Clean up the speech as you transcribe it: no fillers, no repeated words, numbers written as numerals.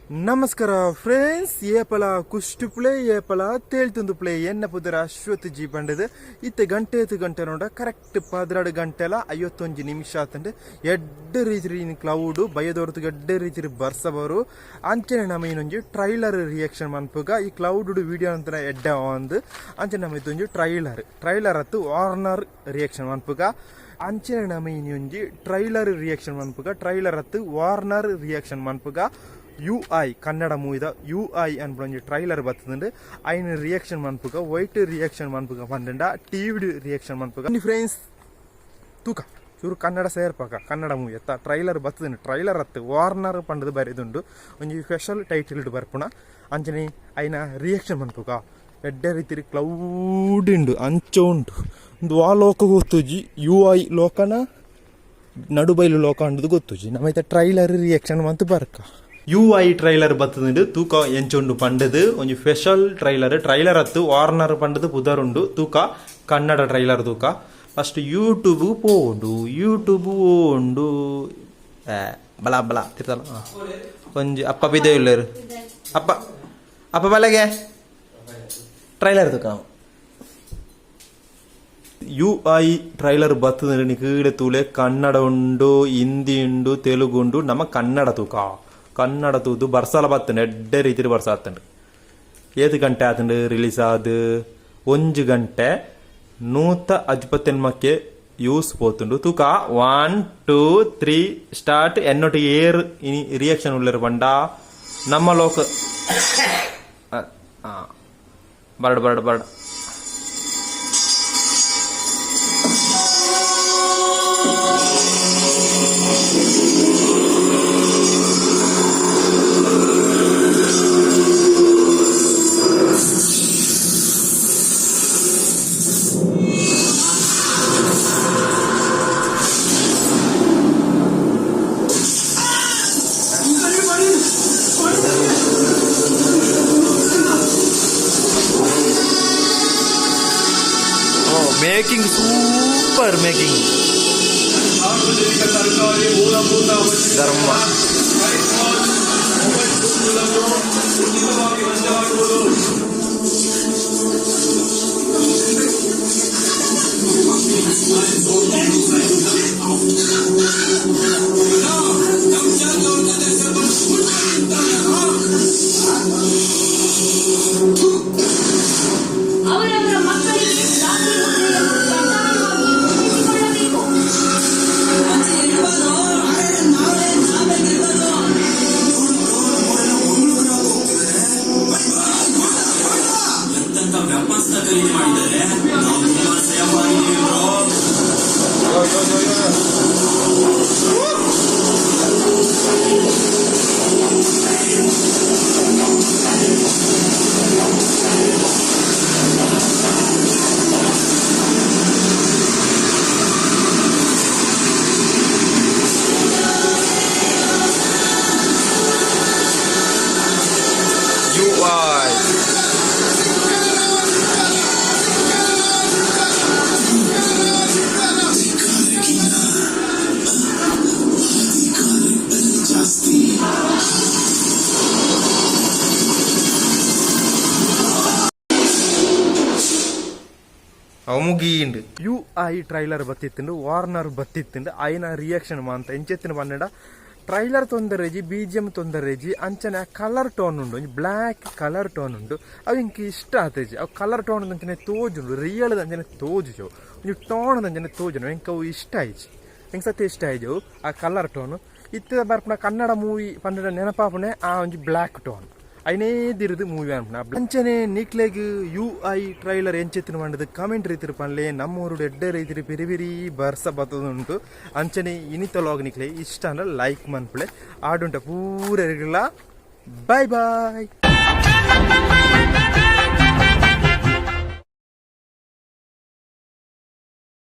ನಮಸ್ಕಾರ ಫ್ರೆಂಡ್ಸ್, ಏಪಲ ಕುಷ್ಟು ಪ್ಲೇ ಏಪಲ ತೇಳ್ತುಂದು ಪ್ಲೇ. ಎನ್ನ ಪುದರ ಅಶ್ವಥ್ ಜಿ ಪಂಡದು. ಇತ್ತೆ ಗಂಟೆ ಏತು ಗಂಟೆ ನೋಡ, ಕರೆಕ್ಟ್ 12 ಗಂಟೆಲ 51 ನಿಮಿಷ ಆತಂಡು. ಎಡ್ಡೆ ರೀತಿ ಕ್ಲೌಡ್ ಬಯದೊರ್ತು, ಎಡ್ಡೆ ರೀತಿ ಬರ್ಸ ಬರು. ಅಂಚನೆ ನಮ್ಮ ಇನ್ನೊಂಜಿ ಟ್ರೈಲರ್ ರಿಯಾಕ್ಷನ್ ಮನ್ಪುಗ. ಈ ಕ್ಲೌಡ್ ವಿಡಿಯೋ ಅಂತ ಎಡ್ಡೆ ಒಂದು. ಅಂಚನೆ ನಮ್ಮ ಇದೊಂಜಿ ಟ್ರೈಲರ್, ಟ್ರೈಲರ್ ಅತ್ತು ವಾರ್ನರ್ ರಿಯಾಕ್ಷನ್ ಮನ್ಪುಗ. ಅಂಚನೆ ನಮ್ಮ ಇನ್ನೊಂಜಿ ಟ್ರೈಲರ್ ರಿಯಾಕ್ಷನ್ ಮನ್ಪುಗ, ಟ್ರೈಲರ್ ಅತ್ತು ವಾರ್ನರ್ ರಿಯಾಕ್ಷನ್ ಮನ್ಪುಗ. You I Kannada ಮೂವಿದ you I ಅನ್ಪುನ trailer ಬರ್ತದಂಡು, ಐನ ರಿಯಾಕ್ಷನ್ ಮನ್ಪುಗ. ವೈಟ್ ರಿಯಾಕ್ಷನ್ ಮನ್ಪುಗ ಪಂಡ ಟಿವಿ ರಿಯಾಕ್ಷನ್ ಮನ್ಪುಗ. ಫ್ರೆಂಡ್ಸ್, ತೂಕ ಚೂರು ಕನ್ನಡ ಸೇರ್ಪಕ. ಕನ್ನಡ ಮೂವಿ ಅತ್ತ ಟ್ರೈಲರ್ ಬರ್ತದಂಡು, ಟ್ರೈಲರ್ ಅತ್ತು ವಾರ್ನರ್ ಪಂಡದು ಬರೆದುಂಡು. ಒಂಜಿ ಸ್ಪೆಷಲ್ ಟೈಟಲ್ ಬರ್ಪುಣ. ಅಂಚನೆ ಐನ ರಿಯಾಕ್ಷನ್ ಮನ್ಪುಗ. ಎಡ್ಡೆ ರೀತಿ ಕ್ಲೌಡ್ ಉಂಡು, ಅಂಚ ಉಂಟು. ಒಂದು ಆ ಲೋಕ ಗೊತ್ತುಜಿ, you I ಲೋಕನ ನಡುಬೈಲು ಲೋಕ ಅಂಡದು ಗೊತ್ತುಜಿ. ನಮ್ಮೈತ ಟ್ರೈಲರ್ ರಿಯಾಕ್ಷನ್ ಮಂತು ಬರ್ಕ. You I trailer ಬತ್ತದುಂಡು, ತೂಕ ಎಂಚುಂಡು ಪಂಡದು. ಒಂಜಿ ಸ್ಪೆಷಲ್ ಟ್ರೈಲರ್, ಟ್ರೈಲರ್ ಅತ್ತು ವಾರ್ನರ್ ಪಂಡದು ಪುದರುಂಡು. ತೂಕ ಕನ್ನಡ ಟ್ರೈಲರ್ ತೂಕ. ಫಸ್ಟ್ ಯೂಟ್ಯೂಬ್ ಪೋಂಡು, ಯೂಟ್ಯೂಬ್ ಉಂಡು. ಬಲ ಬಲ ತಿರ್ತಲ್ಲ. ಒಂಜಿ ಅಪ್ಪ ಬಿದ್ದೆ ಇಲ್ಲೇರು. ಅಪ್ಪ ಅಪ್ಪ ಬಲಗೆ ಟ್ರೈಲರ್ ತೂಕ. You I trailer ಬತ್ತದ, ಕೀಳೆ ತೂಲೆ. ಕನ್ನಡ ಉಂಡು, ಹಿಂದಿ ಉಂಡು, ತೆಲುಗು ಉಂಡು. ನಮ್ಮ ಕನ್ನಡ ತೂಕ. ಕನ್ನಡ ತೂದು ಬರ್ಸಲ ಬತ್ತಂಡು, ಎಡ್ಡೆ ರೀತಿಲಿ ಬರ್ಸ ಆತಂಡು. ಏತು ಗಂಟೆ ಆತಂಡು ರಿಲೀಸ್ ಆದ್? 1 ಗಂಟೆ 159ಕ್ಕೆ ಯೂಸ್ ಪೋತುಂಡು. ತೂಕ, ಒನ್ ಟೂ ತ್ರೀ ಸ್ಟಾರ್ಟ್. ಎನ್ನೊಟ್ಟಿಗೆ ಏರ್ ಇನಿ ರಿಯಾಕ್ಷನ್ ಉಳ್ಳರು ಪಂಡ ನಮ್ಮ ಲೋಕ ಬರಡ್ ಬರಡ್ ಬರಡ್. Making, super making. ಸಾರ್ವಜನಿಕ ತರಕಾರಿ ಮೂಲಭೂತ ಧರ್ಮ. ಮೊಬೈಲ್ ಫೋನ್ಗಳನ್ನು ಉಚಿತವಾಗಿ ಹಂಚಲಾಗುವುದು. ಅವರವರ ಮಕ್ಕಳಿಗೆ ರಾಗಿ ಮುದ್ದೆಯನ್ನು ಕಡ್ಡಾಯವಾಗಿ ಉಣಿಸಿಕೊಳ್ಳಬೇಕು. ಎಂತೆಂತ ವೆಪನ್ಸ್ ನ ಖರೀದಿ ಮಾಡಿದ್ದಾರೆ. ನಾವು ತುಂಬಾ ಸೇಫ್ ಆಗಿದ್ದೀವಿ ಬ್ರೋ. You I. ಅವು ಮುಗೀಂಡು. You I trailer ಬತ್ತಿತ್ತುಂಡು, ವಾರ್ನರ್ ಬತ್ತಿತ್ತುಂಡು. ಐನ ರಿಯಾಕ್ಷನ್ ಮಾಂತ ಎಂಚೆತ್ತಿನ ಪನ್ನಡ. Trailer ತೊಂದರೆಜಿ, BGM ತೊಂದರೆಜಿ. ಅಂಚನೆ ಕಲರ್ ಟೋನ್ ಉಂಡು, ಒಂಜಿ ಬ್ಲ್ಯಾಕ್ ಕಲರ್ ಟೋನ್ ಉಂಡು. ಅವು ಇಂಕ್ ಇಷ್ಟ ಆತೇಜಿ. ಅವು ಕಲರ್ ಟೋನ್ ಅಂಚನೆ ತೋಜುಂಡು, ರಿಯಲ್ ಅಂಚನೆ ತೋಜುಜು. ಒಂಜಿ ಟೋನ್ ಅಂಚನೆ ತೋಜುಂಡು. ಎಂಕ್ ಅವು ಇಷ್ಟ ಆಯ್ಜಿ, ಎಂಕ್ ಸತ್ಯ ಇಷ್ಟ ಆಯ್ಜು ಆ ಕಲರ್ ಟೋನ್. ಇತ್ತೆ ಬರ್ಪುನ ಕನ್ನಡ ಮೂವಿ ಪಂಡ ನೆನಪಾಪುನೆ ಆ ಒಂಜಿ ಬ್ಲ್ಯಾಕ್ ಟೋನ್. ಐನೇ ದಿರಿದು ಮೂವಿ ಅನ್ಪುನ. ಅಂಚನೆ ನಿಕ್ಲೆಗ್ you I trailer ಎಂಚೆತ್ತಿನ ಪಂಡದು ಕಮೆಂಟ್ ರೀತಿರ್ ಪನ್ಲೆ. ನಮ್ಮೂರು ಎಡ್ಡೆ ರೀತಿರಿ ಬಿರಿ ಬಿರಿ ಬರ್ಸ ಬತ್ತದುಂಟು. ಅಂಚನೆ ಇನಿತ ಲಾಗ್ ನಿಕ್ಲೆ ಇಷ್ಟ ಅಂದ್ರೆ ಲೈಕ್ ಮನ್ಪುಲೆ. ಆಡುಂಟ ಪೂರೆರ್ಗ್ಲ ಬಾಯ್ ಬಾಯ್.